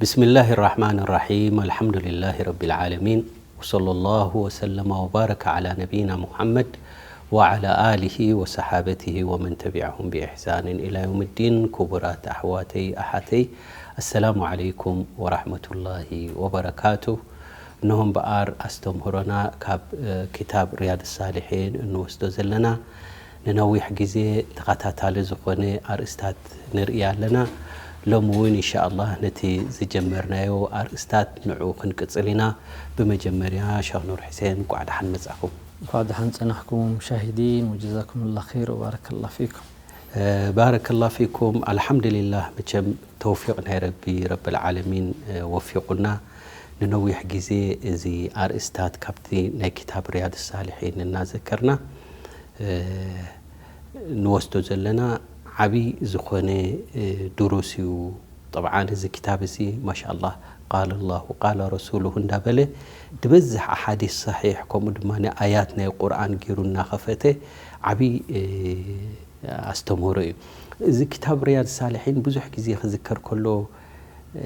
بسم الله الرحمن الرحيم. الحمد لله رب العالمين. وصلى الله وسلم وبارك على نبينا محمد وعلى آله وصحابته ومن تبعهم بإحسان إلى يوم الدين. ክቡራት ኣሕዋተይ ኣሓተይ፣ السلام عليكم ورحمة الله وبركاته። እነሆ እምበኣር ኣስተምህሮና ካብ፣ እ፣ ክታብ ሪያድ ሳሊሒን እንወስዶ ዘለና፣ ንነዊሕ ግዜ ተኸታታሊ ዝኾነ ኣርእስታት ንርኢ ኣለና። ሎሚ እውን ኢንሻኣላህ ነቲ ዝጀመርናዮ ኣርእስታት ንዕኡ ክንቅጽል ኢና። ብመጀመርያ ሸኽ ኑር ሕሴን እንቋዕ ደሓን መጻኹም። እንኳዕ ደሓን ጸናሕኩም ሙሻሂዲን፣ ወጀዛኩም ላ ኸይር ወባረከላ ፊኩም። እ፣ ባረከላ ፊኩም። ኣልሓምዱሊላህ፣ መቸም ተውፊቕ ናይ ረቢ፣ ረብል ዓለሚን፣ እ፣ ወፊቑና። ንነዊሕ ግዜ እዚ ኣርእስታት ካብቲ ናይ ክታብ ሪያድ ሳሊሒን እናዘከርና፣ እ፣ ንወስዶ ዘለና ዓቢ ዝኾነ፣ እ፣ ድሩስ እዩ። ጠብዓን እዚ ክታብ እዚ ማሻኣላህ ቃለ ላሁ ቃለ ረሱሉሁ እንዳበለ ድበዝሕ ኣሓዲስ ሰሒሕ ከምኡ ድማ ኣያት ናይ ቁርኣን ገይሩ እናኸፈተ ዓቢ፣ እ፣ ኣስተምህሮ እዩ። እዚ ክታብ ሪያድ ሳሊሒን ብዙሕ ግዜ ክዝከር ከሎ፣ እ፣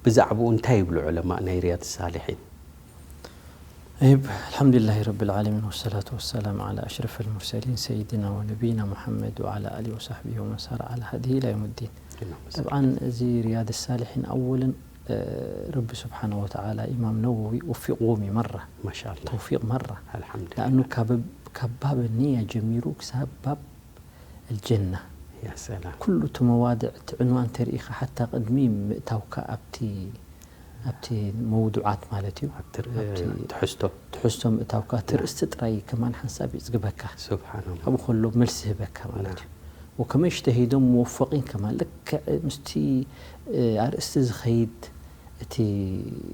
ብዛዕባኡ እንታይ ይብሉ ዑለማእ ናይ ሪያድ ሳሊሒን? طيب، الحمد لله رب العالمين، والصلاة والسلام على أشرف المرسلين سيدنا ونبينا محمد وعلى آله وصحبه ومن سار على هديه إلى يوم الدين. اللهم صل. طبعا እዚ ሪያድ ሳሊሒን ኣወለን፣ እ፣ ረቢ ስብሓነ ወተዓላ ኢማም ነወዊ ወፊቕዎም እዩ መራ። ማሻኣላህ። ተውፊቕ መራ። ኣልሓምዱሊላህ። ለኣኑ ካብ፣ ካብ ባብ ኒያ ጀሚሩ ክሳብ ባብ ኣልጀና። ያ ሰላም። ኩሉ እቲ መዋድዕ፣ እቲ ዕንዋን ተርኢኻ ሓታ ቅድሚ ምእታውካ ኣብቲ፣ ኣብቲ መውዱዓት ማለት እዩ። ኣብቲ ር-፣ ኣብቲ ትሕዝቶ። ትሕዝቶ ምእታውካ፣ እቲ ና። ርእስቲ ጥራይ ከማን ሓንሳብ ይጽግበካ። ሱብሓነላህ። ኣብኡ ከሎ መልሲ ይህበካ ማለት ና። እዩ። ወከመ እጅተሂዶም ሙወፈቂን ከማን ልክዕ ምስቲ፣ እ፣ ኣርእስቲ ዝኸይድ እቲ፣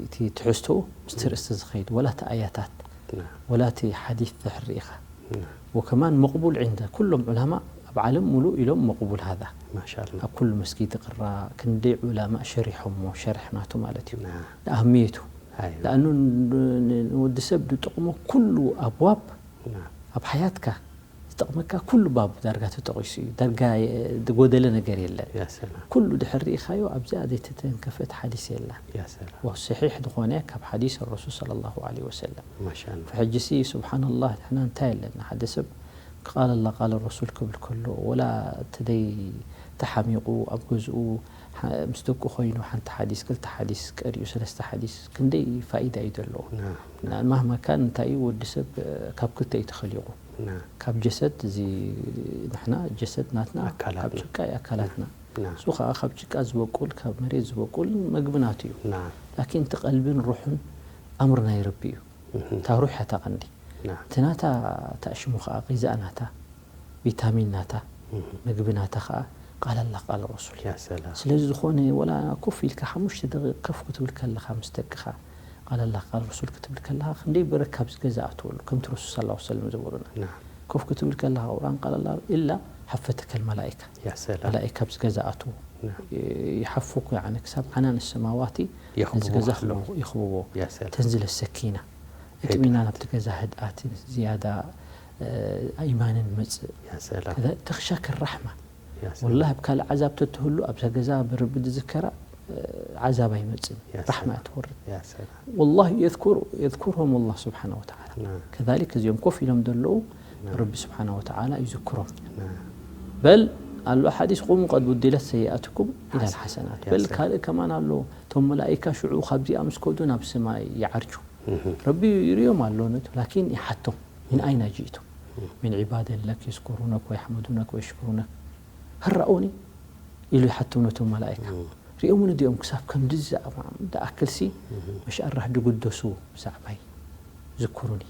እቲ ትሕዝቶ ምስቲ ም። ርእስቲ ዝኸይድ፣ ወላ እቲ ኣያታት፣ ና። ወላ እቲ ሓዲስ ድሕር ርኢኻ። ና። ወከማን መቕቡል ዒንደ ኩሎም ዑላማ ኣብ ዓለም ሙሉእ ኢሎም መቕቡል ሃዛ። ማሻኣላህ። ኣብ ኩሉ መስጊድ ይቕራ፣ ክንደይ ዑላማ ሸሪሖሞ፣ ሸርሕ ናቱ ማለት እዩ። ና። ንኣህምየቱ። ኣይዋ። ለኣኑ ን-፣ ን-፣ ንወዲ ሰብ ዝጠቕሞ ኩሉ ኣብዋብ ና። ኣብ ሓያትካ ዝጠቕመካ ኩሉ ባብ ዳርጋ ተጠቒሱ እዩ። ዳርጋ፣ የ-፣ ዝጎደለ ነገር የለን። ያ ሰላም። ኩሉ ድሕር ርኢኻዮ ኣብዚኣ ዘይተተንከፈት ሓዲስ የላን። ያ ሰላም። ወሰሒሕ ዝኾነ ካብ ሓዲስ ረሱል ሰለላሁ ዐለይሂ ወሰለም። ማሻኣላህ። ፈሕጂ ሲ ሱብሓነላህ፣ ንሕና እንታይ ኣለና? ሓደ ሰብ ቃለ ላህ ቃለ ረሱል ክብል ከሎ፣ ወላ ተደይ ተሓሚቑ ኣብ ገዝኡ፣ ሓ-፣ ምስ ደቁ ኮይኑ ሓንቲ ሓዲስ፣ ክልተ ሓዲስ ቀሪኡ፣ ሰለስተ ሓዲስ፣ ክንደይ ፋኢዳ እዩ ዘለዎ። ናም፣ ናም። ማህማ ካን እንታይ እዩ፣ ወዲ ሰብ፣ እ፣ ካብ ክልተ እዩ ተኸሊቑ። ና። ካብ ጀሰድ፣ እዚ ንሕና ጀሰድ ናትና ኣካላትና። ካብ ጭቃ እዩ ኣካላትና። ና። እሱ ኸዓ ካብ ጭቃ ዝበቁል፣ ካብ መሬት ዝበቁል መግቢ ናቱ እዩ። ና። ላኪን እቲ ቀልብን ሩሕን ኣምር ናይ ረቢ እዩ። እህም። እታ ሩሕ እያ እታ ቀንዲ። ና። እቲ ናታ ተኣሽሙ ኸዓ፣ ጊዛእ ናታ፣ ቪታሚን ናታ፣ እህም። መግቢ ናታ ኸዓ ቃል ኣላህ ቃል ረሱል እዩ። ያ ሰላም። ስለዚ ዝኾነ ወላ ኮፍ ኢልካ ሓሙሽተ ደቂቕ ከፍ ክትብል ከለኻ ምስ ደቅኻ ቃል ኣላህ ቃል ረሱል ክትብል ከለኻ ክንደይ በረካ ኣብዚ ገዛ ኣትወሉ፣ ከምቲ ረሱል ሰለላሁ ዐለይሂ ወሰለም ዝበሉና። ናም። ኮፍ ክትብል ከለኻ ቁርኣን ቃል ኣላህ ኢላ ሓፈተከል መላኢካ። ያ ሰላም። መላኢካ ኣብዚ ገዛ ኣትዉ። ናም። ይሓፉኩ፣ ያዕኒ ክሳብ ዓናን ሰማዋቲ ነዚ የኽብቡ ገዛ ኣለዉ። ይኽብዎ። ያ ሰላም። ተንዝለ ሰኪና። ህድኣት። እጥሚናን ኣብቲ ገዛ ህድኣትን ዝያዳ፣ እ፣ ኢማንን መጽእ። ያ ሰላም። ከዛ ተኽሻከ ራሕማ። ያ ሰላም። ወላሂ ኣብ ካልእ ዓዛብ ተትህሉ ኣብዛ ገዛ ብረቢ ዝዝከራ፣ እ፣ ዓዛብ ኣይመጽእን። ያ ራሕማ ሰላም። እያ ትወርድ። ያ ሰላም። ወላሂ የዝኩር-፣ የዝኩርሁም ኣላህ ስብሓነ ወተዓላ። ናም። ከዛሊክ እዚኦም ኮፍ ኢሎም ዘለዉ ናም። ረቢ ስብሓነ ወተዓላ ይዝክሮም። ናም። በል ኣሎ ሓዲስ ቁሙ ቀድ ቡዲለት ሰይኣትኩም ኢላ ሓሰናት። ሓሰናት። ያ በል ሰላም። ካልእ ከማን ኣሎ። እቶም መላኢካ ሽዑ ካብዚኣ ምስ ከዱ ናብ ሰማይ ይዓርጁ። እህ። ረቢ ይርእዮም ኣሎ ነቱ፣ ላኪን ይሓቶም፣ "ሚን ኣይና ጂእቱም?" እህ። "ሚን ዒባደን ለክ የዝኩሩነክ ወየሕመዱነክ ወየሽኩሩነክ። ሀል ረኣውኒ?" ኢሉ ይሓቶም ነቶም መላኢካ። እህ። ሪኦምኒ ድዮም ክሳብ ከምዚ ዝኣክልሲ እህ። መሻ ኣራህ ድግደሱ ብዛዕባይ ዝክሩኒ?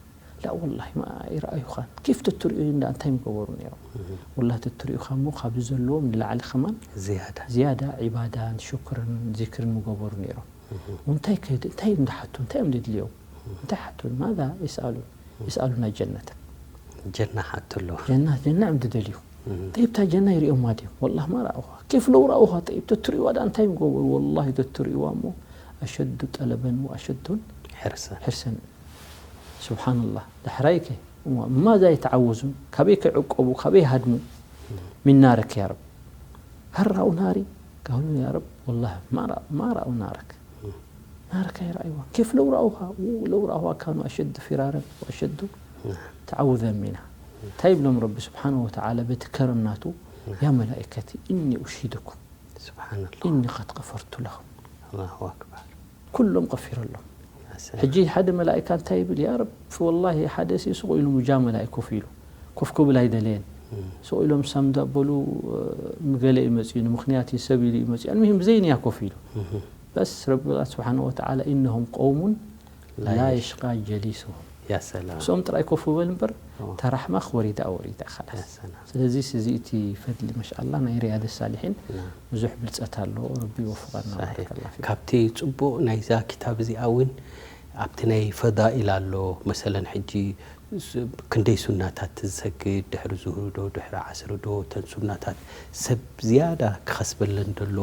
ላ ወላሂ ማ ይረኣዩኻን። ኬፍ ተትርእዩ እንዳ እንታይ ምገበሩ ነይሮም? እህ። ወላሂ ተትርእዩኻ እሞ ካብዚ ዘለዎም ንላዕሊ ከማን ዝያዳ። ዝያዳ ዒባዳን ሽክርን ዚክርን ምገበሩ ነይሮም። እህ። እንታይ ከ-፣ እንታይ እዮም ዝሓቱ? እንታይ እዮም ዘድልዮም? እህ። እንታይ ሓቱ? ማዛ የስኣሉ? እህ። የስኣሉና ጀነተ። ጀና ሓቱ ኣለዎ። ጀና፣ ጀና እዮም ዝደልዩ። እህ። ጠይብ፣ እታ ጀና ይርእዮማ ድዮም? ወላሂ ማ ረኣኹዋ። ኬፍ ለው ረኣኹዋ? ጠይብ፣ ተትርእዩዋ ደኣ እንታይ ምገበሩ? ወላሂ ተትርእዩዋ እሞ ኣሸዱ ጠለበን ወኣሸዱን ሕርሰን። ሕርሰን። ሱብሓነላህ። ዳሕራይ ከ፣ እሞ ማዛ የተዓወዙን? ካበይ ከይዕቆቡ? ካበይ ሃድሙ? ሚን ናረክ ያ ረብ። ሀል ረኣው ናሪ? ቃሉ ያ ረብ፣ ወላሂ ማ ረኣ-፣ ማ ረኣው ናረክ። ናርካ ይረኣይዋ። ኬፍ ለው ረኣውኻ፣ ው-፣ ለው ረኣውኻ ካኑ ኣሸዱ ፊራረን ወኣሸዱ ተዓውዘን ሚና። እንታይ ይብሎም ረቢ ስብሓንሁ ወተዓላ በቲ ከረም ናቱ፣ ያ መላኢከቲ፣ እኒ ኡሽሂዱኩም፣ ስብሓንላህ። እኒ ቀድ ቀፈርቱ ለኹም። ኣላሁ ኣክበር። ኩሎም ቀፊረሎም። ያ ሰላም። ሕጂ ሓደ መላኢካ እንታይ ይብል? ያ ረብ፣ ወላሂ ሓደ ሲ ሱቕ ኢሉ ሙጃመላ እዩ ኮፍ ኢሉ። ኮፍ ክብል ኣይደለየን። እም። ሱቕ ኢሎም ሳምዳ በሉ፣ እ፣ ምገለ እዩ መፅኡ፣ ንምኽንያት እዩ ሰብ ኢሉ እዩ መፅኡ። ኣልሙሂም ብዘይንያ ኮፍ ኢሉ። እም። በስ ረቢ ስብሓንሁ ወተዓላ፣ "ኢነሁም ቀውሙን ላ ላ የሽ-" የሽቃ ጀሊሱሁም። ያ ሰላም። ምስኦም ጥራይ ኮፍ በል እምበር፣ ኦ። እታ ራሕማኽ ወሪዳ፣ ወሪዳ፣ ኸላስ። ያ ሰላም። ስለዚ እዚ እቲ ፈድሊ፣ መሻኣላ፣ ናይ ሪያድ ሳሊሒን ና። ብዙሕ ብልጸት ኣሎ። ረቢ ይወፍቐና። ሳሒሕ። ባረከላ ፊኩም። ካብቲ ጽቡቕ ናይዛ ክታብ እዚኣ እውን፣ ኣብቲ ናይ ፈዳኢል ኣሎ። መሰለን፣ ሕጂ ስ-፣ ክንደይ ሱናታት ትሰግድ፣ ድሕሪ ዙህሪ ዶ፣ ድሕሪ ዓስሪ ዶ፣ እተን ሱናታት ሰብ ዝያዳ ክኸስበለን ደሎ።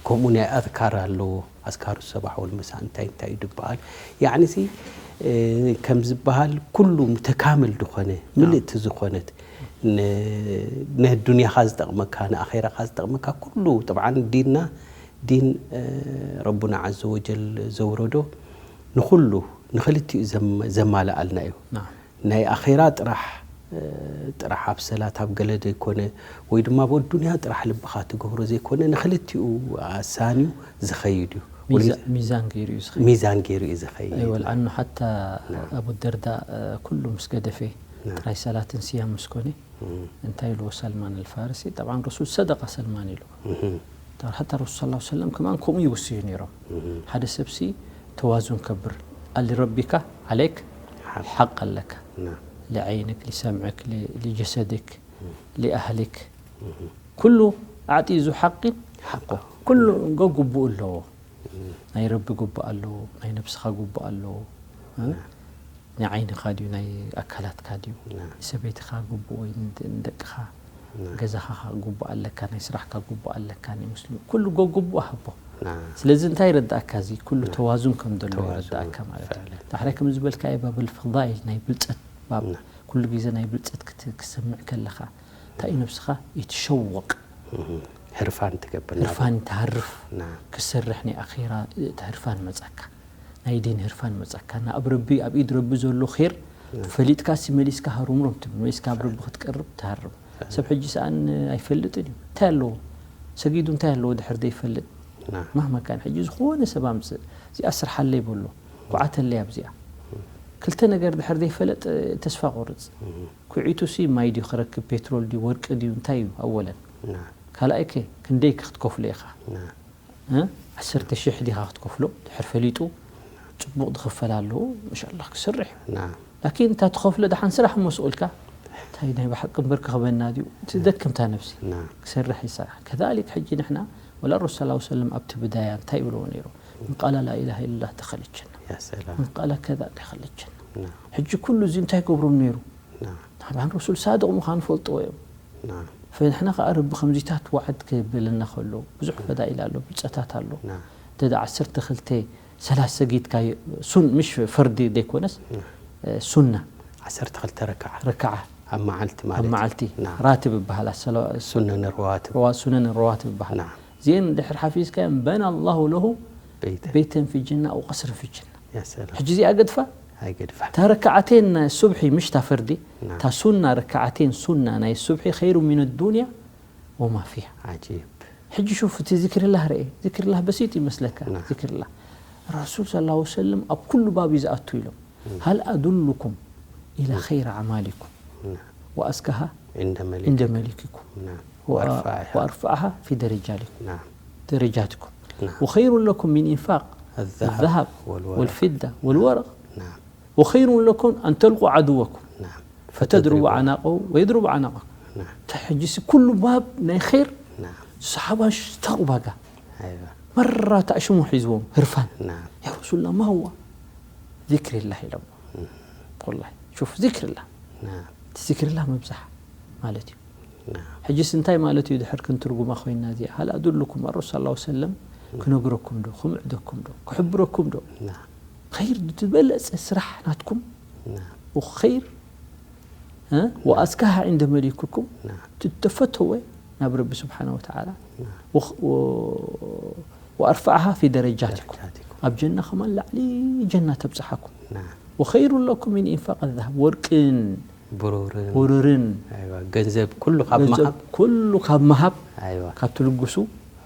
ከምኡ ናይ ኣዝካር ኣሎ፣ ኣዝካሩ ሰባሕ ወል መሳእ እንታይ እንታይ እዩ ዝበሃል። ያዕኒ ሲ፣ እ፣ ከም ዝበሃል ኩሉ ሙተካምል ዝኾነ፣ ናም። ምልእቲ ዝኾነት፣ ን-፣ ንዱንያኻ ዝጠቕመካ፣ ንኣኼራኻ ዝጠቕመካ ኩሉ፣ ጠብዓን ዲንና፣ ዲን፣ እ፣ ረቡና ዓዘ ወጀል ዘውረዶ ንኹሉ፣ ንኽልቲኡ ዘም-፣ ዘማልኣልና እዩ። ናም። ናይ ኣኼራ ጥራሕ፣ እ፣ ጥራሕ ኣብ ሰላት ኣብ ገለ ዘይኮነ፣ ወይ ድማ ኣብ ዱንያ ጥራሕ ልብኻ ትገብሮ ዘይኮነ፣ ንኽልቲኡ ኣሳንዩ ዝኸይድ እዩ። ሚዛ-፣ ወልሚ-፣ ሚዛን ገይሩ እዩ ዝኸይድ። ሚዛን ገይሩ እዩ ዝኸይድ። ኣይወ፣ ልኣኑ ሓታ ናም። ኣቡ ደርዳ፣ እ፣ ኩሉ ምስ ገደፈ፣ ናም። ጥራይ ሰላትን ስያም ምስ ኮነ፣ እም። እንታይ ኢልዎ ሰልማን ኣልፋርሲ? ጠብዓን ረሱል ሰደቃ ሰልማን ኢሉ። እም። ሓታ ረሱል ሰለላሁ ዐለይሂ ወሰለም ከማን ከምኡ ይውስዩ ነይሮም። እም። ሓደ ሰብሲ ተዋዙን ከብር፣ ኣሊ ረቢካ ዓለይክ ሓቅ። ሓቅ ኣለካ። ና። ሊዐይንክ፣ ሊሰምዕክ፣ ሊ-፣ ሊጀሰድክ፣ እም። ሊኣህሊክ። እም። ኩሉ ኣዕጢዙ ሓቂን ሓቆ። ኩሉ ገጉቡኡ ኣለዎ። እም። ናይ ረቢ ጉቡእ ኣለዎ፣ ናይ ነብስኻ ጉቡእ ኣለዎ። እ? ና። ናይ ዓይንኻ ድዩ፣ ናይ ኣካላትካ ድዩ? ና። ንሰበይትኻ ግቡእ ወይ ንደ-፣ ንደቅኻ፣ ና። ገዛኻ ግቡእ ኣለካ፣ ናይ ስራሕካ ግቡእ ኣለካ፣ ናይ ሙስሊም ኩሉ ጎ-፣ ግቡእ ሃቦ። ና። ስለዚ እንታይ ይረዳእካ? እዚ ኩሉ ና። ተዋዙን ከም ዘሎ ተዋዙን ይረዳእካ ማለት እዩ። ፈዕለን። ዳሕራይ ከም ዝበልካዮ ባብል ፈዳኢል ናይ ብልጸት ባብ ና። ኩሉ ግዜ ናይ ብልጸት ክት-፣ ክሰምዕ ከለኻ እንታይ እዩ ነብስኻ ይትሸወቕ። እህ፣ ህርፋን ትገብር ናብ ህርፋን ትሃርፍ። ና። ክሰርሕ ናይ ኣኼራ እቲ ህርፋን መጻካ። ናይ ዲን ህርፋን መጻካ። ናብ ረቢ፣ ኣብ ኢድ ረቢ ዘሎ ኼር ና። ፈሊጥካ ሲ መሊስካ ሃሩምሩም ትብል። መሊስካ ኣብ ረቢ ክትቀርብ ትሃርም። ፈዕለን። ሰብ ሕጂ ሰኣን ኣይፈልጥን እዩ። እንታይ ኣለዎ? ሰጊዱ እንታይ ኣለዎ ድሕር ዘይፈልጥ? ና። ማህማ ካን ሕጂ ዝኾነ ሰብ ኣምጽእ። እዚኣ ስርሓለይ በሎ። ኳዓተለይ ኣብዚኣ። ክልተ ነገር ድሕር ዘይፈለጥ ተስፋ ቆርጽ። እህ። ኩዒቱ ሲ ማይ ድዩ ክረክብ፣ ፔትሮል ድዩ፣ ወርቂ ድዩ፣ እንታይ እዩ ኣወለን? ና። ካልኣይ ከ ክንደይ ከ ክትከፍሎ ኢኻ? ና። እ? ዓሰርተ ሽሕ ዲኻ ክትከፍሎ? ድሕር ፈሊጡ ጽቡቕ ዝኽፈል ኣለዎ፣ ማሻኣላህ ክሰርሕ እዩ። ና። ላኪን እታ ትኸፍሎ ደሓን ስራሕ እሞ ስቕ ኢልካ፣ እንታይ ናይ ብሓቂ እምበር ክኽበና ድዩ? ትደክም እታ ነብሲ። ና። ክሰርሕ ይሰርሕ። ከዛሊክ ሕጂ ንሕና፣ ወላ ረሱል ሰለላሁ ዐለይሂ ወሰለም ኣብቲ ብዳያ እንታይ ይብልዎ ነይሩ? መን ቃለ ላ ኢላሃ ኢለላህ ደኸለ ጀና። ያ ሰላም። መን ቃለ ከዛ ደኸለ ጀና። ና። ሕጂ ኩሉ እዚ እንታይ ገብሮም ነይሩ? ና። ናብዓን ረሱል ሳድቕ ምዃኑ ፈልጥዎ እዮም። ና። ፈንሕና ኸዓ ረቢ ከምዚታት ዋዕድ ክብለና ከሎ፣ ብዙሕ ፈዳኢል ኣሎ፣ ብልጸታት ኣሎ። ና። እንተ ደኣ ዓሰርተ ክልተ፣ ሰላሳ ሰጊድካ፣ ሱን-፣ ምሽ ፈርዲ ዘይኮነስ፣ ና። እ፣ ሱና። ዓሰርተ ክልተ ረክዓ። ረክዓ። ኣብ መዓልቲ ኣብ ማለት እዩ። መዓልቲ። ና። ራትብ ይበሃል፣ ኣሰላ-፣ ሱነን ረዋትብ። ረዋ-፣ ሱነን ረዋትብ ይበሃል። ና። እዚአን ድሕር ሓፊዝካየን፣ በና ኣላሁ ለሁ በይተን። በይተን ፊ ጀና ኣው ቀስርን ፊ ጀና። ያ ሰላም። ሕጂ እዚኣ ገድፋ? ኣይገድፋን። እታ ረክዓተይን ናይ ሱብሒ፣ ምሽ እታ ፈርዲ፣ ና። እታ ሱና ረክዓተይን ሱና ናይ ሱብሒ ኸይሩ ሚነ ዱንያ ወማ ፊሃ። ዓጂብ። ሕጂ ሹፍ፣ እቲ ዚክርላህ ርኤ። ዚክርላህ በሲጥ ይመስለካ። ና። ዚክርላህ። ረሱል ሰለላሁ ዐለይሂ ወሰለም ኣብ ኩሉ ባብ እዩ ዝኣቱ ኢሎም። ም። ሀል ኣዱሉኩም ኢላ ም። ኸይረ ኣዕማሊኩም ና። ወኣዝካሃ ዒንደ መሊክ። ዒንደ መሊክኩም ና። ወአ-፣ ወኣርፋዒሃ። ወኣርፋዓሃ ፊ ደረጃሊኩም። ና። ደረጃትኩም። ና። ወኸይሩን ለኩም ሚን ኢንፋቅ ኣዛሃብ ኣዛሃብ ወልወረቅ። ወልፊዳ ወልወረቅ። ና። ወኸይሩን ለኩም ኣን ተልቁ ዓድወኩም ና። ፈተድርቡ ፈተድርቡ። ዓናቀሁ ወየድርቡ ዓናቀኩም። ና። እታ ሕጂሲ ኩሉ ባብ ናይ ኸይር ና። ሰሓባ ሽተቕ ባጋ። ኣይዋ። መራ ተኣሽሙ ሒዝዎም ህርፋን። ና። ያ ረሱሉላህ ማ ሁዋ? ዚክሪላህ ኢሎም። ም። ወላሂ፣ ሹፍ፣ ዚክሪላህ። ና። እቲ ዚክሪላህ ምብዛሕ ማለት እዩ። ና። ሕጂስ እንታይ ማለት እዩ ድሕር ክንትርጉማ ኮይና እዚኣ? ሀል ኣዱሉኩም፣ ኣረሱል ሰለላሁ ዐለይሂ ወሰለም ም። ክነግረኩም ዶ? ክምዕደኩም ዶ? ክሕብረኩም ዶ? ና። ኸይር ዝበለጸ ስራሕ ናትኩም ና። ወኸይር፣ እ? ና። ወኣዝካሃ ዒንደ መሊክኩም፣ ና። ትተፈተወ ናብ ረቢ ስብሓነ ወተዓላ፣ ና። ወኽ-፣ ወ-፣ ወኣርፋዕሃ ፊ ደረጃትኩም። ደረጃትኩም። ኣብ ጀና ከማን ላዕሊ ጀና ተብጽሓኩም። نعم وخير لكم من إنفاق الذهب ወርቅን ብሩርን ብሩርን ኣይዋ ገንዘብ ኩሉ ካብ ገንዘብ ምሃብ ኩሉ ካብ ምሃብ ኣይዋ ካብ ትልግሱ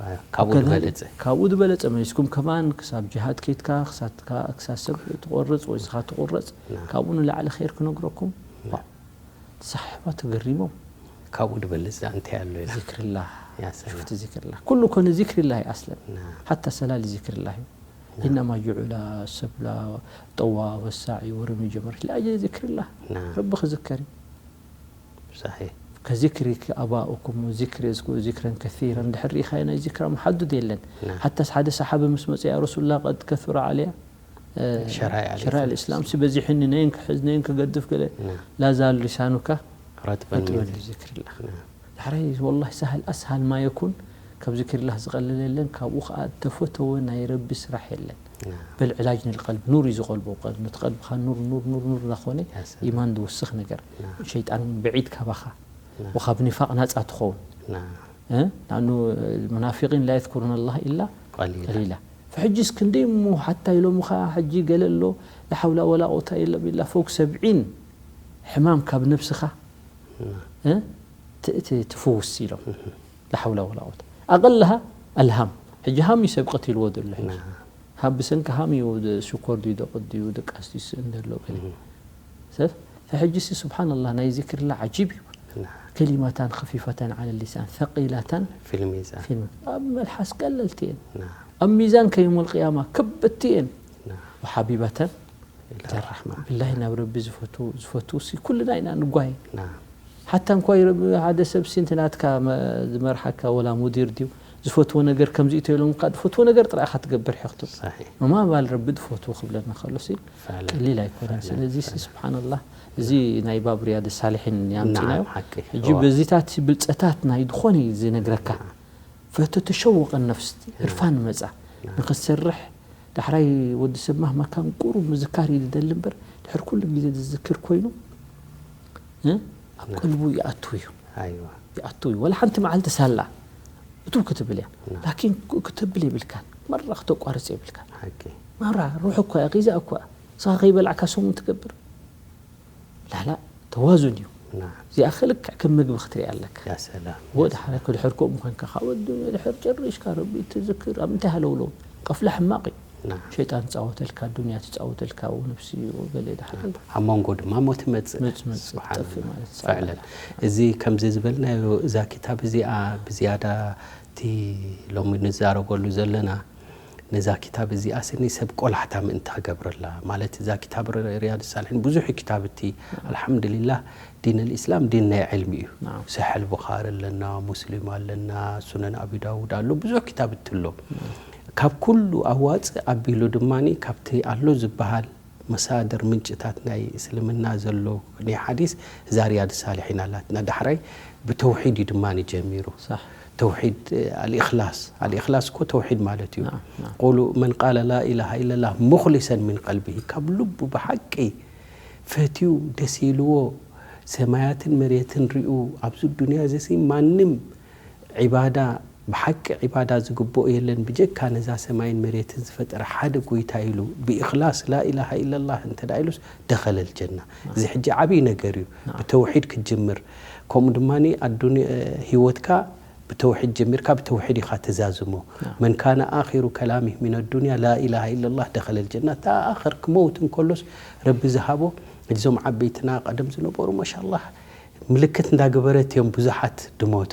ኣይዋ፣ ካብኡ ከዛሊክ ዝበለጸ ካብኡ ዝበለጸ መሊስኩም ከማን ክሳብ ጅሃድ ከይድካ ክሳትካ ክሳብ ሰብ ትቆርጽ ወይ ስኻ ትቁረጽ نعم ካብኡ ንላዕሊ ኸይር ክነግረኩም ሳሕባ ተገሪሞም ካብኡ ዝበለጸ እንታይ ኣሎ ኢላ ዚክርላህ يا سلام ሽፍቲ ዚክርላህ ኩሉ ኮነ ዚክርላህ እዩ ኣስለን نعم ሓታ ሰላሊ ዚክርላህ እዩ إنما جعل السبل طواف والسعي ورمي الجمرة لأجل ذكر الله نعم ረቢ ክዝከር እዩ صحيح كذكر آباؤكم وذكر يذكر ذكرا كثيرا ድሕር ርኢኻዮ ናይ ዚክራ መሓዱድ የለን نعم ሓታስ ሓደ ሰሓቢ ምስ መፀ يا رسول الله قد كثر علي شرائع شرائع الإسلام ሲ በዚሕኒ ነይን ክሕዝ ነይን ክገድፍ ገለ نعم لا زال لسانك رطبا رطبا من بذكر الله نعم ዳሕራይ والله سهل أسهل ما يكون ካብ ዚክርላህ ዝቐልል የለን ካብኡ ከዓ ተፈተወ ናይ ረቢ ስራሕ የለን نعم በል ዕላጅ ንልቀልብ ኑር እዩ ዝቐልቦ ቀልቢ ነቲ ቀልብኻ ኑር ኑር ኑር ኑር እናኾነ يا سلام ኢማን ዝውስኽ ነገር نعم ሸይጣን እውን ብዒድ ካባኻ نعم ወኻብ ኒፋቅ ናፃ ትኸውን نعم እ? ንኣኑ ሙናፊቂን ላ የዝኩሩን ኣላህ ኢላ قليلا ቀሊላ ፈሕጂ እስክንደይ እሞ ሓታ ኢሎምኻ ሕጂ ገለ ኣሎ ላሓውላ ወላ ቆታ የለም ኢላ ፎቅ ሰብዒን ሕማም ካብ ነብስኻ نعم እ? ት- ት- ትፍውስ ኢሎም ላሓውላ ወላ ቆታ ኣቐልሃ ኣልሃም ሕጂ ሃም እዩ ሰብ ቀቲልዎ ዘሎ ሕጂ نعم ሃብ ብሰንኪ ሃም እዩ ሽኮር ድዩ ደቕት ድዩ ድቃስ ድዩ ስእን ዘሎ ገለ ሰብ ፈሕጂ ሲ ስብሓንላህ ናይ ዚክርላ ዓጂብ እዩ نعم كلمتان خفيفتان على اللسان ثقيلتان في الميزان في الم- ኣብ መልሓስ ቀለልቲ እየን نعم ኣብ ሚዛን ከይመል ቅያማ ከበድቲ እየን نعم وحبيبتان إلى إلى الرحمن ብላሂ ናብ ረቢ ዝፈቱ ዝፈቱ ሲ ኩልና ኢና ንጓየ نعم ሓታ እንኳ ይረብ ሓደ ሰብ ሲ እንተ ናትካ መ- ዝመርሓካ ወላ ሙዲር ድዩ ዝፈትዎ ነገር ከምዚ እቶ ኢሎም ካ ዝፈትዎ ነገር ጥራይ ኢኻ ትገብር ሕኽቱ صحيح እማ ባል ረቢ ዝፈትዎ ክብለና ከሎ ሲ فعلا ቀሊል ኣይኮነን فعلا ስለዚ ሲ فعلا ስብሓንላህ እዚ ናይ ባብ ሪያድ ሳልሒን ያምፅናዮ نعم حقي ሕጂ هو በዚታት ብልፀታት ናይ ዝኾነ እዩ ዝነግረካ ፈተተሸወቀ ነፍስ ህርፋን መፃ ንክትሰርሕ ዳሕራይ ወዲ ሰብ ማህማ ከም ቁሩብ ምዝካር እዩ ዝደሊ እምበር ድሕር ኩሉ ግዜ ዝዝክር ኮይኑ እ? ኣብ ቀልቡ ይኣቱ እዩ أيوة ይኣቱ እዩ ወላ ሓንቲ መዓልቲ ሳላ እቱ ክትብል እያ نعم ላኪን ክ- ክትብል የብልካን መራ ክተቋርፅ የብልካን حقي መራ ሩሕ እኳ እያ ጊዛ እኳ እያ ንስኻ ከይበላዕካ ሰሙን ትገብር ላላ ተዋዙን እዩ نعم እዚኣ ከልክዕ ከም ምግቢ ክትሪኣ ኣለካ يا سلام ወደ ሓረክ ድሕር ከምኡ ኮንካ ካብ ኣዱንያ ድሕር ጨሪሽካ ረቢ ትዝክር ኣብ እንታይ ሃለውለው ቀፍላ ሕማቕ እዩ نعم ሸይጣን ትፃወተልካ ዱንያ ትፃወተልካ ነብሲ ገለ ድሓር ኣብ መንጎ ድማ ሞት መጽእ መጽእ መጽእ ስብሓንላህ። ጠፍእ ማለት ፈዕለን እዚ ከምዚ ዝበልናዮ እዛ ክታብ እዚኣ ብዝያዳ እቲ ሎሚ ንዛረበሉ ዘለና ነዛ ክታብ እዚኣ ስኒ ሰብ ቆላሕታ ምእንቲ ክገብረላ ማለት እዛ ክታብ ሪያድ ሳልሒን ብዙሕ ክታብ እቲ ኣልሓምዱሊላህ ዲን ልእስላም ዲን ናይ ዕልሚ እዩ ናም። ሰሕል ቡኻሪ ኣለና ሙስሊም ኣለና ሱነን ኣቢ ዳውድ ኣሎ ብዙሕ ክታብ እቲ ኣሎ ካብ ኩሉ ኣዋፅእ ኣቢሉ ድማ ካብቲ ኣሎ ዝበሃል መሳድር ምንጭታት ናይ እስልምና ዘሎ ናይ ሓዲስ እዛ ሪያድ ሳልሒን ኣላትና ዳሕራይ ብተውሒድ እዩ ድማ ጀሚሩ صح ተውሒድ ኣልእክላስ ኣልእክላስ እኮ ተውሒድ ማለት እዩ نعم نعم ቁሉ መን ቃለ ላኢላሃ ኢለላህ ሙክሊሰን ምን ቀልቢሂ ካብ ልቡ ብሓቂ ፈትዩ ደስ ኢልዎ ሰማያትን መሬትን ሪኡ ኣብዚ ዱንያ እዚ ማንም ዒባዳ ብሓቂ ዒባዳ ዝግብኦ የለን ብጀካ ነዛ ሰማይን መሬትን ዝፈጠረ ሓደ ጎይታ ኢሉ ብእክላስ ላኢላሃ ኢለላህ እንተ ኢሉስ ደኸለል ጀና እዚ ሕጂ ዓብይ ነገር እዩ ብተውሒድ ክትጅምር ከምኡ ድማ ኣዱንያ ህይወትካ ብተውሒድ ጀሚርካ ብተውሒድ ኢኻ ተዛዝሞ መን ካነ ኣኺሩ ከላሚህ ሚን ኣዱንያ ላኢላሃ ኢለላህ ደኸለል ጀና እታ ኣኽር ክመውት እንከሎስ ረቢ ዝሃቦ እዞም ዓበይትና ቀደም ዝነበሩ ማሻላህ ምልክት እንዳገበረት እዮም ብዙሓት ድሞቱ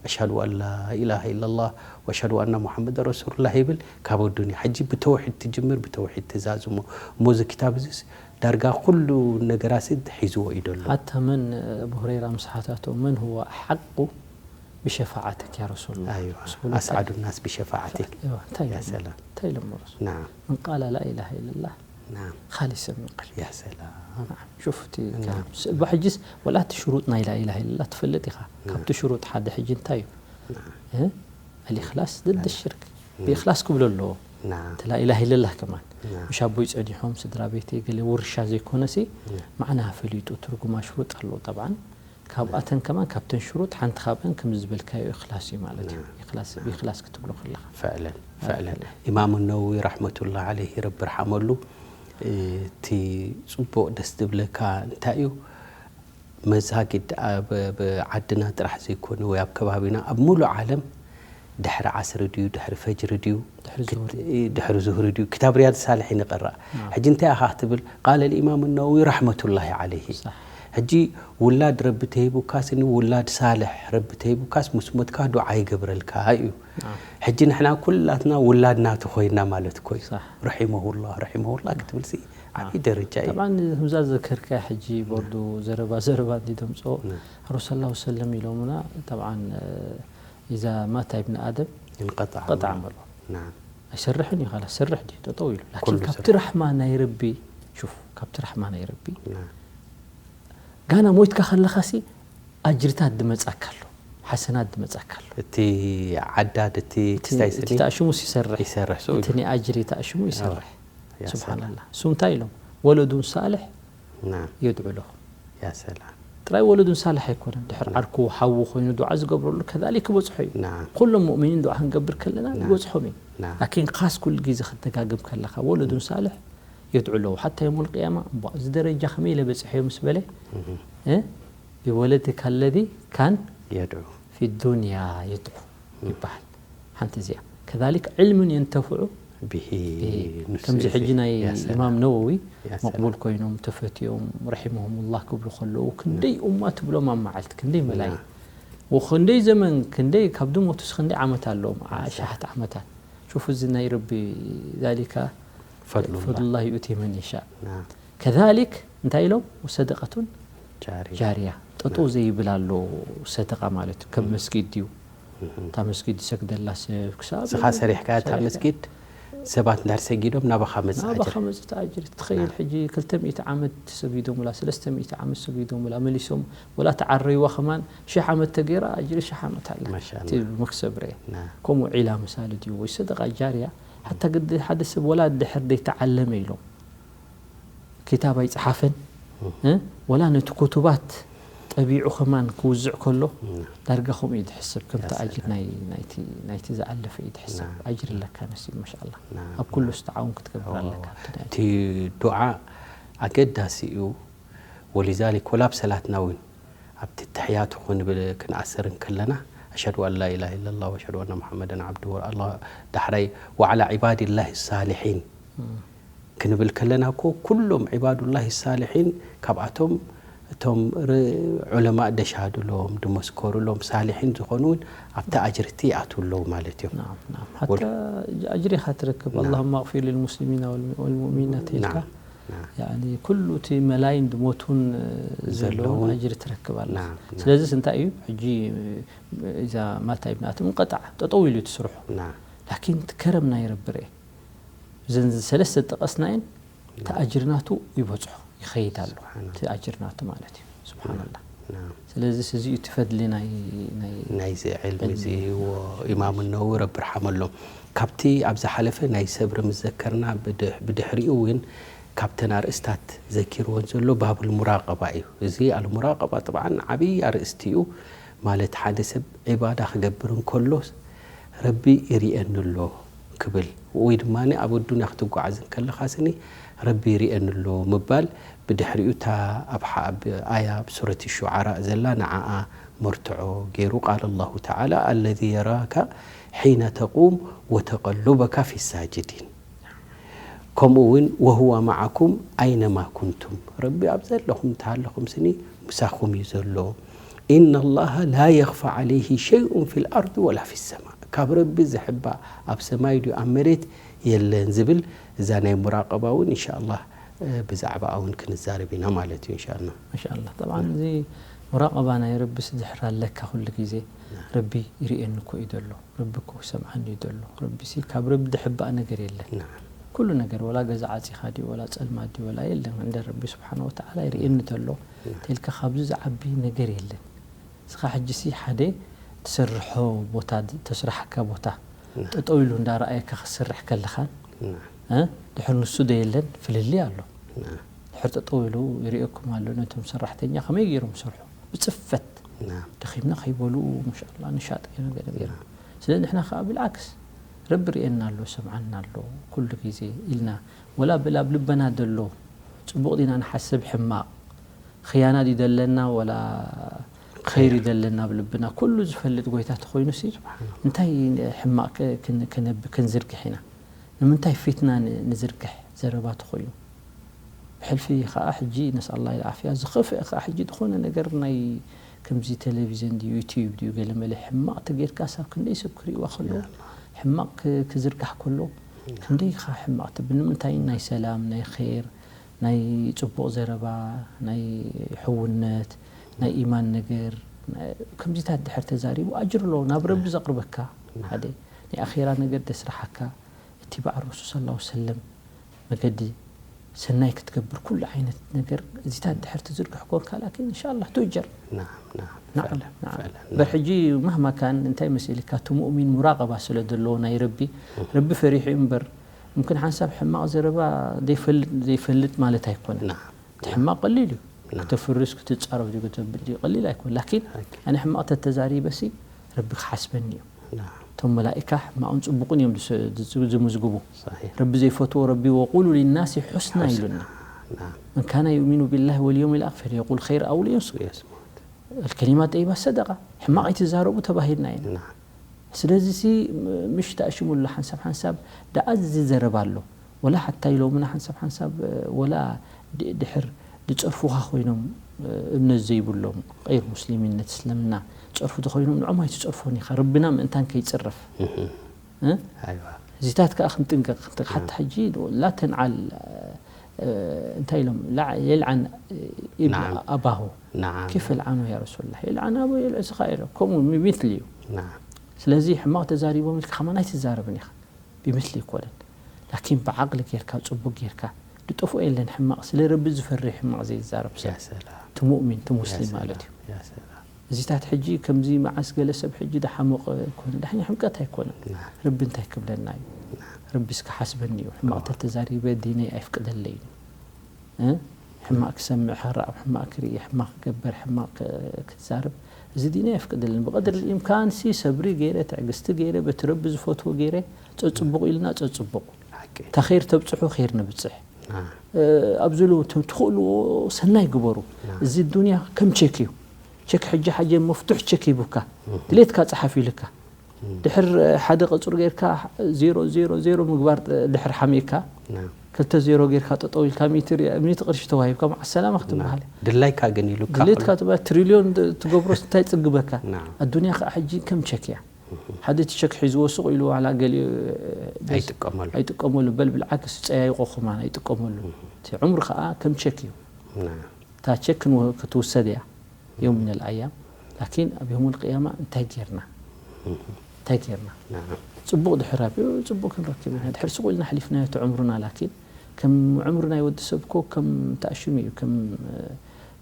ኣሽሃዱ ኣን ላኢላሃ ኢለላህ ወኣሽሃዱ ኣና ሙሓመድ ረሱሉላህ ይብል ካብ ኣዱንያ ሕጂ ብተውሒድ ትጅምር ብተውሒድ ትዛዝሞ እሞ እዚ ክታብ እዚስ ዳርጋ ኩሉ ነገራሲ ሒዝዎ እዩ ደሎ حتى من أبو هريرة مسحاتاته من هو أحق بشفاعتك يا رسول الله أيوة. رسول الله أسعد الناس بشفاعتك أيوة. እንታይ يا ኢሎም? سلام እንታይ ኢሎም ረሱል نعم من قال لا إله إلا الله نعم خالصا من قلبه يا سلام ሽፍቲ نعم. ሕጂስ ወላ እቲ ሽሩጥ ናይ ላኢላሃ ኢለላ ትፈልጥ ኢኻ ካብቲ ሽሩጥ ሓደ ሕጂ እንታይ እዩ نعم እ? ኣልእክላስ ድድ ሽርክ ብእክላስ ክብሎ ኣለዎ نعم እቲ ላኢላሃ ኢለላህ ከማን نعم ምሽ ኣቦይ ፀኒሖም ስድራ ቤተይ ገለ ውርሻ ዘይኮነሲ ማዕና ፈሊጡ ትርጉማ ሽሩጥ ኣለዎ ጠብዓን ካብኣተን ከማን ካብተን ሽሩጥ ሓንቲ ካብአን ከም ዝበልካዮ እክላስ እዩ ማለት እዩ እክላስ ብእክላስ ክትብሎ ከለካ فعلا ፍዕለን ኢማም ነወዊ ረሕመቱላህ ዓለይሂ ረቢ ርሓመሉ። እቲ ጽቡቕ ደስ ዝብለካ እንታይ እዩ? መሳጊድ ኣብ ዓድና ጥራሕ ዘይኮነ ወይ ኣብ ከባቢና ኣብ ሙሉእ ዓለም ድሕሪ ዓስሪ ድዩ ድሕሪ ፈጅሪ ድዩ ድሕሪ ዙህሪ ድዩ ክታብ ሪያድ ሳልሒን ይቐራእ። ሕጂ እንታይ ኢኻ ክትብል? ቃለ ልኢማም ነወዊ ረሕመቱላሂ ዓለይሂ። ሕጂ ውላድ ረቢ ተሂቡካስ ን ውላድ ሳልሕ ረቢ ተሂቡካስ ምስ ሞትካ ዱዓ ይገብረልካ እዩ። ሕጂ ንሕና ኩላትና ውላድ ናቱ ኮይና ማለት እኮ እዩ። ረሒመሁላህ ረሒመሁላህ ክትብል ሲ ዓብዪ ደረጃ እዩ። طبعا ከምዛ ዘከርካያ ሕጂ ቦርዱ ዘረባ ዘረባ እንዲ ደምፅኦ ረሱል ሰለላሁ ሰለም ኢሎምና طبعا إذا مات ابن آدم እንቀጣ قطع عمله ናም ኣይሰርሕን እዩ ኻላ ሰርሕ ድዩ ጠጠው ኢሉ ላኪን ኩሉ ካብቲ ስራሕ። ራሕማ ናይ ረቢ ሹፍ ካብቲ ራሕማ ናይ ረቢ ናም ጋና ሞይትካ ከለኻሲ ኣጅርታት ድመጻካ ኣሎ ሓሰናት ድመጻካ ኣሎ እቲ ዓዳድ እቲ ክስታይ እቲ ስኒ ተኣሽሙስ ይሰርሕ ይሰርሕ ስኡ እቲ ናይ ኣጅሪ ተኣሽሙ ይሰርሕ ያ ስብሓንላ እሱ እንታይ ኢሎም ወለዱን ሳልሕ ናም የድዑ ለኹ ያ ሰላም ጥራይ ወለዱን ሳልሕ ኣይኮነን ድሕር ዓርኩ ሓዉ ኮይኑ ዱዓ ዝገብረሉ ከዛሊክ ክበፅሖ እዩ ናም ኩሎም ሙእሚኒን ዱዓ ክንገብር ከለና ናም። ይበፅሖም እዩ ናም ላኪን ካስ ኩሉ ግዜ ክደጋግም ከለካ ወለዱን ሳልሕ የድዑ ኣለዉ ሓታ የውመል ቅያማ እቧ እዚ ደረጃ ከመይ ኢለ በፅሐዮ ምስ በለ እ? ቢወለድካ ለዚ ካን የድዑ ፊ ዱንያ የድዑ ይበሃል ሓንቲ እዚኣ ከዛሊክ ዕልምን የንተፍዑ ብሂ ብሂ። ንሱ ከምዚ እዩ። ሕጂ ናይ ያ ሰላም። ኢማም ነወዊ ያ ሰላም። መቅቡል ኮይኖም ተፈትዮም ረሒመሁሙላህ ክብሉ ከለዉ ክንደይ ኡማ ትብሎም ኣብ መዓልቲ ክንደይ መላይ ናም። ወክንደይ ዘመን ክንደይ ካብ ድሞቱስ ክንደይ ዓመት ኣለዎም ኣሻሓት ዓመታት ሹፍ እዚ ናይ ረቢ ዛሊካ ፈድሉላህ። ፈድሉላህ ዩእቲ መን የሻእ ናም ከዛሊክ እንታይ ኢሎም ወሰደቀቱን ጃሪ ጃርያ ጠጠው ዘይብል ኣሎ ሰደቃ ማለት እዩ ከም መስጊድ ድዩ እታ መስጊድ ዝሰግደላ ሰብ ክሳብ ስኻ ሰሪሕካ እታ ሰሪሕካ። መስጊድ ሰባት እንዳር ሰጊዶም ናባኻ መጽእ ናባኻ ኣጅር መፅእ ኣጅር ትኸይል ሕጂ ክልተ ሚእቲ ዓመት ሰጊዶምላ ሰለስተ ሚእቲ ዓመት ሰጊዶምላ መሊሶም ወላ ተዓረይዋ ከማን ሽሕ ዓመት ተገይራ ኣጅሪ ሽሕ ዓመት ኣላ ማሻኣላህ። እቲ መክሰብ ርአ ና ከምኡ ዒላ ምሳሊ ድዩ ወይ ሰደቃ ጃርያ ሓታ ግዲ ሓደ ሰብ ወላ ድሕር ደይተዓለመ ኢሎም ክታብ ኣይፀሓፈን እ? ወላ ነቲ ኩቱባት ጠቢዑ ከማን ክውዝዕ ከሎ ዳርጋ ከምኡ እዩ ዝሕሰብ ከምቲ ያሰላም። ኣጅር ናይ- ናይቲ- ናይቲ ዝኣለፈ እዩ ዝሕሰብ ናም። ኣጅር ኣለካ ነሲብ ማሻላ ናም፣ ኣብ ኩሉ ናም። ስተዓውን ክትገብር ኣለካ ኣብቲ ናይ- እቲ ዱዓ ኣገዳሲ እዩ። ወሊዛሊክ ወላ ኣብ ሰላትና እውን ኣብቲ ተሕያቱ ክንብል ክንኣስር እንከለና ኣሽሀዱ ኣን ላ ኢላሃ ኢለላህ ወኣሽሀዱ ኣነ ሙሓመደን ዓብዱ ወላ ዳሕራይ ወዓላ ዒባድላህ ሳሊሒን ክንብል ከለና እኮ ኩሎም ዒባዱላህ ሳሊሒን ካብኣቶም እቶም ር- ዑለማእ ደሻሃዱሎም ድመስከሩሎም ሳሊሒን ዝኾኑ እውን ኣብቲ ኣጅርቲ ይኣትዉ ኣለዉ ማለት እዮም። ናም፣ ናም። ሓታ ኣጅሪ ኢኻ ትረክብ ናም። اللهم اغفر للمسلمين والم- والمؤمنات ኢልካ ናም፣ ናም። ያኒ ኩሉ እቲ መላይን ድሞቱን ዘለውን ዘለውን። ኣጅሪ ትረክብ ኣላ ናም፣ ናም። ስለዚስ እንታይ እዩ ሕጂ እዛ ማታ ይብናትም እንቀጣዕ ጠጠው ኢሉ ትስርሑ ናም። ላኪን እቲ ከረም ናይ ረቢ ርኤ እዘን ሰለስተ ጠቐስናየን እቲ ኣጅሪ ናቱ ይበፅሖ ይኸይድ ኣሎ ስብሓንላህ። እቲ ኣጅሪ ናቱ ማለት እዩ ስብሓንላ ናም። ስለዚ እዚ እዩ እቲ ፈድሊ ናይ ናይ ናይዚ ዕልሚ እዚ ወኢማም ነዊ ረቢ ርሓመሎም ካብቲ ኣብ ዝሓለፈ ናይ ሰብሪ ምስ ዘከርና ብድሕ- ብድሕሪኡ እውን ካብተን ኣርእስታት ዘኪርወን ዘሎ ባብ ልሙራቀባ እዩ። እዚ ኣልሙራቀባ ጥብዓን ዓብዪ ኣርእስቲ እዩ። ማለት ሓደ ሰብ ዒባዳ ክገብር እንከሎ ረቢ ይርእየኒ ኣሎ ክብል ወይ ድማ ኣብ ኣዱንያ ክትጓዓዝ እንከለኻ ስኒ ረቢ ይርእየኒ ኣሎ ምባል ብድሕሪኡ እታ ኣብ ሓ- ኣብ ኣያ ኣብ ሱረት ሹዓራ ዘላ ንዓኣ መርትዖ ገይሩ ቃል ኣላሁ ተዓላ ኣለዚ የራካ ሒነ ተቁም ወተቀሉበካ ፊ ሳጅዲን ከምኡ እውን ወህወ መዓኩም ኣይነማ ኩንቱም ረቢ ኣብ ዘለኹም እንተሃለኹም ስኒ ምሳኹም እዩ ዘሎ ኢነላሃ ላ የኽፋ ዓለይሂ ሸይኡን ፊ ልኣርድ ወላ ፊ ሰማ ካብ ረቢ ዝሕባእ ኣብ ሰማይ ድዩ ኣብ መሬት የለን ዝብል እዛ ናይ ሙራቀባ እውን እንሻ ኣላህ ብዛዕባኣ እውን ክንዛረብ ኢና ማለት እዩ እንሻ ኣላህ ማሻላ ጠብዓን እዚ ሙራቀባ ናይ ረቢስ ድሕር ኣለካ ኩሉ ግዜ ረቢ ይርእየኒ እኮ እዩ ዘሎ ረቢ እኮ ይሰምዓኒ እዩ ዘሎ ረቢሲ ካብ ረቢ ድሕባእ ነገር የለን ናም ኩሉ ነገር ወላ ገዛ ዓፂኻ ድዩ ወላ ፀልማት ድዩ ወላ የለን እንደ ረቢ ስብሓን ወተዓላ ይርእየኒ ተሎ ተልካ ካብዚ ዝዓቢ ነገር የለን እስኻ ሕጂ ሲ ሓደ ትሰርሖ ቦታ ተስራሕካ ቦታ ጠጠው ኢሉ እንዳረኣየካ ክስርሕ ከለኻን ናም እ? ድሕር ንሱ ዶ የለን ፍልልይ ኣሎ ናም ድሕር ጠጠው ኢሉ ይርእየኩም ኣሎ ነቶም ሰራሕተኛ ከመይ ገይሮም ሰርሑ ብፅፈት ናም ደኺምና ከይበልኡ ማሻላ ንሻጥ ገይሮም ገለ ገይሮም ስለዚ ንሕና ከዓ ብልዓክስ ረቢ ርእየና ኣሎ፣ ሰምዓና ኣሎ ኩሉ ግዜ ኢልና፣ ወላ ብላ ኣብ ልበና ዘሎ ጽቡቕ ዲና ንሓስብ፣ ሕማቕ ኽያና ድዩ ዘለና፣ ወላ ኸይር እዩ ዘለና ኣብ ልብና? ኩሉ ዝፈልጥ ጎይታ ተኾይኑሲ፣ እንታይ ሕማቕ ከ-፣ ክን-፣ ክነብ-፣ ክንዝርግሕ ኢና? ንምንታይ ፊትና ን-፣ ንዝርግሕ ዘረባ ተኾይኑ? ብሕልፊ ከኣ ሕጂ፣ ነስኣል ላህ ልዓፍያ፣ ዝኸፍአ ከኣ ሕጂ ዝኾነ ነገር ናይ ከምዚ ቴሌቪዝን ድዩ፣ ዩትዩብ ድዩ፣ ገለ መለ ሕማቕ ተጌርካ ሳብ ክንደይ ሰብ ክርእይዋ ከለዉ፣ ሕማቕ ክ-፣ ክዝርጋሕ ከሎ፣ ክንደይ ኢኻ ሕማቕ ትብል? ንምንታይ? ናይ ሰላም፣ ናይ ኼር፣ ናይ ጽቡቕ ዘረባ፣ ናይ ሕውነት፣ ናይ ኢማን ነገር፣ ናይ፣ ከምዚታት ድሕር ተዛሪቡ ኣጅር ኣለዎ፣ ናብ ረቢ ዘቕርበካ። ሓደ ናይ ኣኼራ ነገር ደስራሓካ፣ እትባዕ ረሱል ሰለላሁ ዐለይሂ ወሰለም መገዲ ሰናይ ክትገብር ኩሉ ዓይነት ነገር እዚታት ድሕር ትዝርግሕ ኮንካ፣ ላኪን እንሻላህ ትእጀር። ናዓም፣ ናዓም። ናዓም፣ ፈዕለን፣ ናዓም። ፈዕለን፣ እምበር ናዓም። ሕጂ መህማ ካን እንታይ መሲልካ፣ እቲ ሙእሚን ሙራቐባ ስለ ዘለዎ ናይ ረቢ፣ ረቢ ፈሪሑ እዩ እምበር፣ ሙምክን ሓንሳብ ሕማቕ ዘረባ ዘይፈልጥ፣ ዘይፈልጥ ማለት ኣይኮነን። ናዓም። እቲ ሕማቕ ቀሊል እዩ። ናዓም። ክተፍርስ፣ ክትጻረፍ ድዩ፣ ከተብል ድዩ፣ ቀሊል ኣይኮን። ላኪን ኦኬ። ኣነ ሕማቕ ተተዛሪበሲ ረቢ ክሓስበኒ እዩ። ናዓም። እቶም መላኢካ ሕማቕን ጽቡቕን እዮም ዝስ-፣ ዝጽ-፣ ዝምዝግቡ። ሰሒሕ። ረቢ ዘይፈትዎ ረቢ፣ ወቁሉ ሊናሲ ሑስና ሑስና። ኢሉና። ናዓም። መን ካነ ዩእሚኑ ቢላሂ ወልየውሚል ኣኺር ፈሊየቁል ኸይር ኣው ሊየስሙት። የስሙት። ኣልከሊማ ጠይባ ሰደቃ። ሕማቕ ኣይትዛረቡ ተባሂልና ኢና። ናዓም። ስለዚ ሲ ም-፣ ምሽ ተኣሽሙላ ሓንሳብ ሓንሳብ ደኣ እዚ ዘረባ ኣሎ። ወላ ሓታ ኢሎምና ሓንሳብ ሓንሳብ፣ እ፣ ወላ ድ-፣ ድሕር ዝጸርፉኻ ኮይኖም፣ እ፣ እምነት ዘይብሎም፣ ቀይር ሙስሊሚነት እስልምና ጸርፉ ተኾይኖም ንዖም ኣይትጸርፎን ኢኻ። ረብና ምእንታን ከይጽረፍ። እህ። እ? ኣይዋ። እዚታት ከኣ ክንጥንቀቕ፣ ክንጥንቀቕ። ሓታ ሕጂ ላ ተንዓል፣ እ፣ እንታይ ኢሎም? ላ-፣ የልዓን፣ እ፣ ኢብን ናዓም። ኣባሁ። ናዓም። ኬፍ የልዓኑ ያ ረሱሉላህ? የልዓን ኣቦ የልዕስኻ ኢሎም። ከምኡ ሚ-፣ ሚትሊ እዩ። ናዓም። ስለዚ ሕማቕ ተዛሪቦም ኢልካ ከማን ኣይትዛረብን ኢኻ። ብምስሊ ኣይኮነን። ላኪን ብዓቕሊ ጌርካ፣ ጽቡቕ ጌርካ፣ ዝጠፍኦ የለን ሕማቕ። ስለ ረቢ ዝፈርህ ሕማቕ ዘይዛረብ ሰብ። ያ ሰላም። እቲ ሙእሚን፣ እቲ ሙስሊም ያ ማለት ሰላም። እዩ። ያ ሰላም። እዚታት ሕጂ ከምዚ መዓስ ገለ ሰብ ሕጂ ደሓሞቐ ኮነ፣ ዳሕኒ ሕምቀት ኣይኮነን። ናዓም። ረቢ እንታይ ክብለና እዩ? ረቢ እስከ ሓስበኒ እዩ። ሕማቕ ተተዛሪበ ዲነይ ኣይፍቅደለይን እዩ። እ? ሕማቕ ክሰምዕ፣ ሕራቕ ሕማቕ ክርኢ፣ ሕማቕ ክገብር፣ ሕማቕ ክ-፣ ክዛረብ፣ እዚ ዲነይ ኣይፍቅደለይን። ብቐድሪ ኢምካንሲ ሰብሪ ገይረ፣ ትዕግስቲ ገይረ፣ በቲ ረቢ ዝፈትዎ ገይረ፣ ጸጽቡቕ ኢልና ጸጽቡቕ። ሓቂ። እታ ኸይር ተብጽሑ፣ ኸይር ነብጽሕ። ናዓም። እ፣ ኣብዚ ሉ-፣ ት-፣ ትኽእልዎ ሰናይ ግበሩ። ናዓም። እዚ ዱንያ ከም ቸክ እዩ። ቸክ ሕጂ ሓጀ መፍቱሕ ቸክ ሂቡካ። ድሌትካ ጸሓፍ ኢልካ። ድሕር ሓደ ቁጽሪ ጌርካ ዜሮ ዜሮ ዜሮ ምግባር ድሕር ሓሚእካ፣ ናም። ክልተ ዜሮ ጌርካ ጠጠው ኢልካ ሚእቲ ሪ-፣ ሚእቲ ቅርሺ ተዋሂብካ መዓ ሰላማ ክትበሃል። ድላይካ ግን ኢሉካ ድሌትካ ከሎ። ትበሃል ትሪልዮን ት-፣ ትገብሮስ እንታይ ጽግበካ? ናም። ኣዱንያ ከኣ ሕጂ ከም ቸክ እያ። ሓደ እቲ ቸክ ሒዝዎ ሱቕ ኢሉ ዋላ ገሊኡ፣ እ፣ በስ-፣ ኣይጥቀመሉ። ኣይጥቀመሉ፣ በል ብልዓክስ ጸያይቆ ኹማን ኣይጥቀመሉ። እቲ ዑምሪ ከኣ ከም ቸክ እዩ። ናም። እታ ቸክ ክንወ-፣ ክትውሰድ እያ። ዮም ሚነል ኣያም። ላኪን ኣብ ዮሙል ቅያማ እንታይ ጌርና? እንታይ ጌርና? ናም። ጽቡቕ ድሕር ኣብዩ፣ ጽቡቕ ክንረክብ ኢና። ድሕር ስቕ ኢልና ኣሕሊፍናዮ እቲ ዕምሩና፣ ላኪን ከም ዕምሩ ናይ ወዲ ሰብ እኮ ከም ተኣሽሙ እዩ፣ ከም፣ እ፣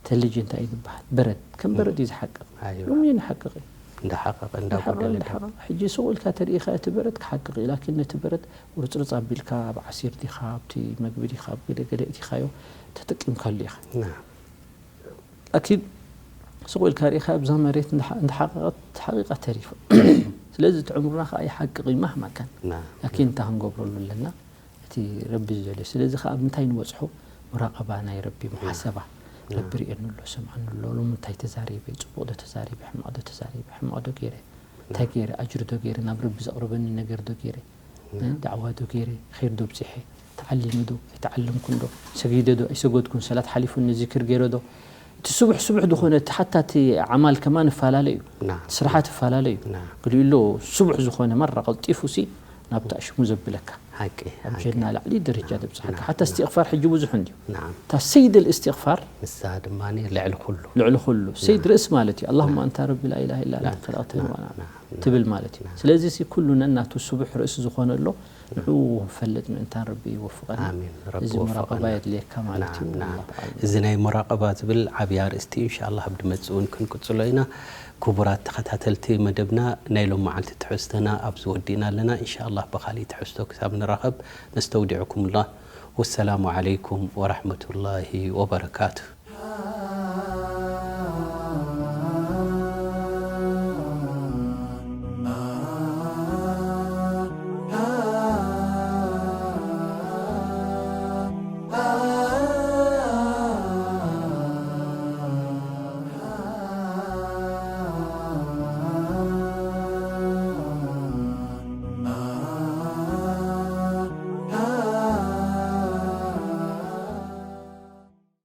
ተልጅ እንታይ እዩ ዝበሃል? በረድ። ከም በረድ እዩ ዝሓቅቕ። ኣይዋ። ዮም ይሓቅቕ እዩ። እንዳሓቀቐ እንዳሓቀቐ፣ እንዳጎደለ እንዳሓቀቐ። ሕጂ ስቕ ኢልካ ተሪኢኻ እቲ በረድ ክሓቅቕ እዩ፣ ላኪን ነቲ በረድ ቁርጽርጽ ኣቢልካ ኣብ ዓሲር ዲኻ፣ ኣብቲ መግቢ ዲኻ፣ ኣብ ገለ ገለ እቲኻዮ ተጠቂምካሉ ኢኻ። ናም። ኣኪድ ስቕ ኢልካ ርኢኻ ኣብዛ መሬት እንዳ-፣ እንዳሓቀቐት ሓቂቓ ተሪፋ። ስለዚ እቲ ዕምሩና ከኣ ይሓቅቕ እዩ ማህማ ካን። ናም። ላኪን እንታይ ክንገብረሉ ኣለና? እቲ ረቢ ዝደልዮ። ስለዚ ከኣ ኣብ ምንታይ ንበጽሖ? ሙራቐባ ናይ ረቢ፣ ሙሓሰባ። ረቢ ርእየኒ ኣሎ፣ ሰምዓኒ ኣሎ፣ ሎሚ እንታይ ተዛሪበ? ጽቡቕ ዶ ተዛሪበ? ሕማቕ ዶ ተዛሪበ? ሕማቕ ዶ ገይረ? እንታይ ገይረ? ኣጅሪ ዶ ገይረ? ናብ ረቢ ዘቕርበኒ ነገር ዶ ገይረ? እ? ዳዕዋ ዶ ገይረ? ኸይር ዶ ኣብጺሐ? ተዓሊመ ዶ? ኣይተዓለምኩን ዶ? ሰጊደ ዶ? ኣይሰገድኩን? ሰላት ሓሊፉኒ? ዚክር ገይረ ዶ? እቲ ስቡሕ ስቡሕ ዝኾነ፣ እቲ ሓታ እቲ ዓማል ከማን እፈላለ እዩ። ናም። እቲ ስራሓት እፈላለ እዩ። ናም። ገሊኡ ኣሎ ስቡሕ ዝኾነ ማራ ቀልጢፉ ሲ ናብቲ ኣሽሙ ዘብለካ። ሓቂ፣ ኣብ ሓቂ። ጀና ላዕሊ ደረጃ ዘብጽሓካ። ናም፣ ሓታ ናም። እስትቕፋር ሕጂ ብዙሕ እንድዩ። ናም። እታ ሰይድ እስትቕፋር ንሳ ድማ ልዕሊ ኩሉ። ልዕሊ ኩሉ። ሰይድ ናም። ርእስ ማለት እዩ። ኣላሁማ ናም። ኣንታ ረቢ ላ ኢላሃ ኢላ ኣንታ ናም። ኸለቕተኒ ናም። ወኣና ናም። ትብል ማለት እዩ። ናም። ስለዚ ሲ ኩሉ ነናቱ ስቡሕ ርእሲ ዝኾነ ኣሎ፣ ንዕኡ ክንፈልጥ ምእንታን ረቢ ይወፍቐና። ኣሚን። ረቢ እዚ ወፍቐና። ሙራቐባ የድልየካ ማለት እዩ። ናም፣ ናም። ኣላሁ ኣዕለም። እዚ ናይ ሙራቐባ ዝብል ዓብዪ ኣርእስቲ ኢንሻኣላህ ኣብ ድመጽእ እውን ክንቅጽሎ ኢና። ክቡራት ተኸታተልቲ መደብና፣ ናይ ሎም መዓልቲ ትሕዝቶና ኣብዚ ወዲእና ኣለና። ኢንሻኣላህ ብኻሊእ ትሕዝቶ ክሳብ ንራኸብ ነስተውዲዕኩምላ። ወሰላሙ ዓለይኩም ወራሕመቱላሂ ወበረካቱ።